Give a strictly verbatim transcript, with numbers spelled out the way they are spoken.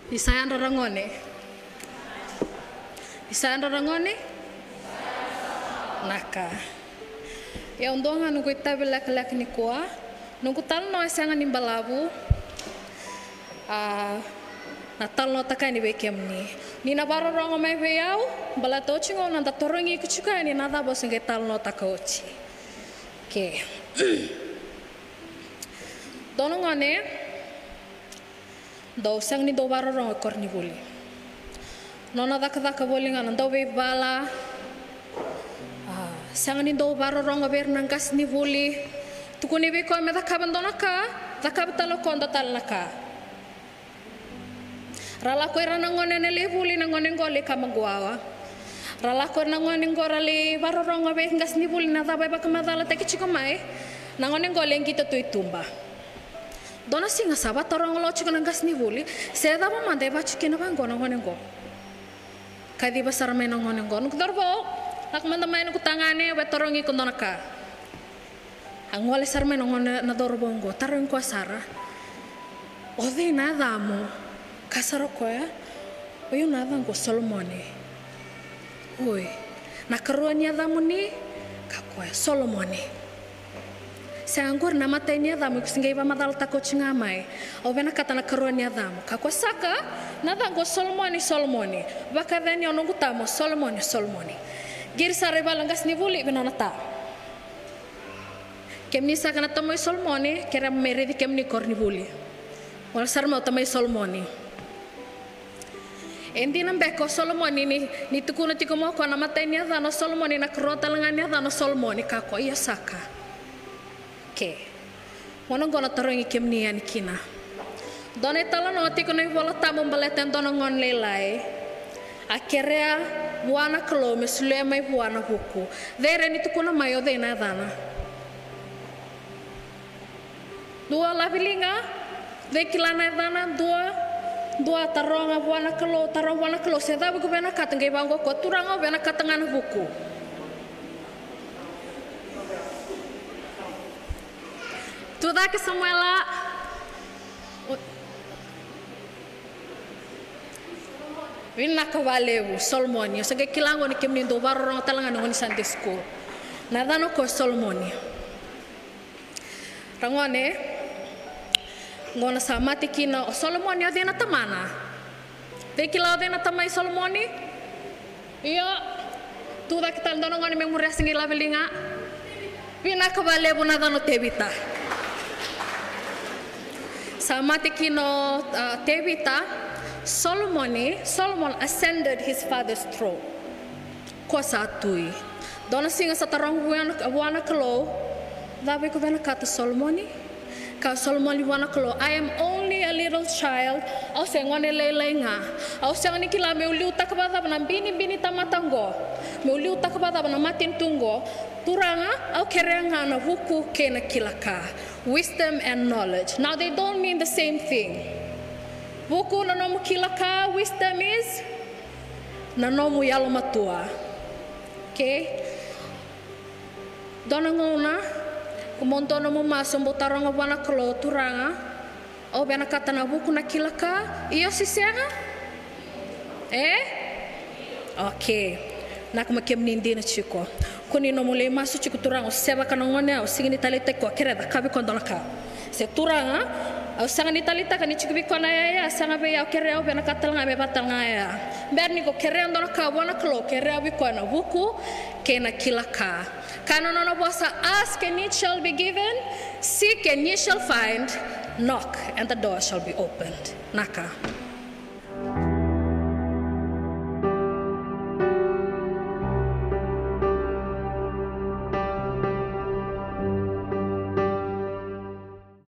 Ni sa yadra, ragone? Ni sa yadra, ragone? Na ka. Ia, au dua ga noqu itavi lekaleka nikua. Noqu talanoa e sega ni balavu. A, na talanoataka yani vei kemuni. Ni na vakarorogo mai vei au, baleta oti ga au na da tarogi iko tiko yani na cava au se qai talanoataka oti. Ke dua na gone dau sega ni dau vakarorogo e koronivuli. Nona cakacaka voli ga na dauveivala. A, sega ni dau vakarorogo vei ira na qasenivuli. Tukuni vei koya me cakava dua na ka, cakava tale o koya dua tale na ka. Ra lako ira na gone na lai vuli, na gone qo lai kamaquawa. Ra lako ira na gone qo ra lai vakarorogo vei qasenivuli na cava e vakamacalataki tiko mai, na gone qo lai qito tu i tuba. Dua na siga sa vatarogo lo tiko na qasenivuli, se cava mada e vatu kina vaqo na gone qo. Kaciva sara mai na gone qo, noqu cauravou, lako mada mai noqu tagane, au via tarogi iko dua na ka. A gole sara mai na gone na cauravou qo, tarogi koya sara. O cei na yacamu? Kaya sara o koya, o iau na yacaqu o Solomone. Oi, na karua ni yacamuni? Kaya o koya, Solomone. Sega, qori na imatai ni yacamu, iko se qai vakamacalataka oti ga mai. Au vinakata na karua ni yacamu. Kaya o koya, saka, na yacaqu o Solomone, Solomone. Vakacani au noqu tamu o Solomone, Solomone. Qiri sara i vale na qasenivuli vei nona ta. Kemuni saka na tamai Solomone, kerea me raici kemuni koronivuli. Gole sara mai o tamai Solomone. E dina beka o Solomone ni, ni tukuna tiko mai o koya na imatai ni yacana o Solomone, na karua tale ga ni yacana o Solomone? Kaya o koya, io saka. Ke. Gona qo na tarogi kemuni yani kina. Dua na italanoa tiko na iVola Tabu baleta e dua na gone lailai a kerea vua na Kalou me solia mai vua na vuku. Cei rawa ni tukuna mai o cei na yacana? Dua, laviliga. Cei kila na yacana? Dua. Dua, taroga vua na Kalou, taroga vua na Kalou se cava iko vinakata. Qai vaqo o koya, Turaga, au vinakata ga na vuku. Tucake Samuela. Vinaka vakalevu, Solomone. Au sa qai kila qo ni kemuni dau vakarorogo tale ga na gone Sunday school. Na yacana o koya o Solomone. Ragone, qo na sa mate kina o Solomone, o cei na tamana? Cei kila o cei na tamai Solomone? Io. Tucake tale dua na gone me muria, se qai laviliga. Vinaka vakalevu, na yacana o Tevita. Sa mate kina o, a, Tevita. Solomone, Solomon ascended his father's throne. Ko sa tui. Dua na siga sa taroga vua na, vua na Kalou, cava iko vinakata, Solomone? Kaya o Solomone vua na Kalou, I am only a little child. Au se gone lailai ga. Au sega ni kila meu liutaka vakacava na binibini tamata oqo. Meu liutaka vakacava na matanitu oqo. Turaga, au kerea ga na vuku kei na kila ka. Wisdom and knowledge. Now, they don't mean the same thing. Vuku, na nomu kila ka, wisdom is na nomu yalomatua. Okay? Dua na gauna, ko mo dua nomu masu, bau taroga vua na Kalou, Turaga, au vinakata na vuku, na kila ka, io se sega? E? Okay. Na ka me kemuni dina tiko. Ko ni nomu lai masu tiko, Turaga, au sevaka na gone, au sega ni taleitaka, kerea cakava vei koya dua na ka. Se Turaga, au sega ni taleitaka ni tiko vei koya na yaya, sega vei au, kerea, au vinakata tale ga me vaka tale ga yaya. Bera ni ko kerea dua na ka vua na Kalou, kerea vei koya na vuku kei na kila ka. Kaya na nona vosa, ask and it shall be given, seek and ye shall find, knock and the door shall be opened. Na ka.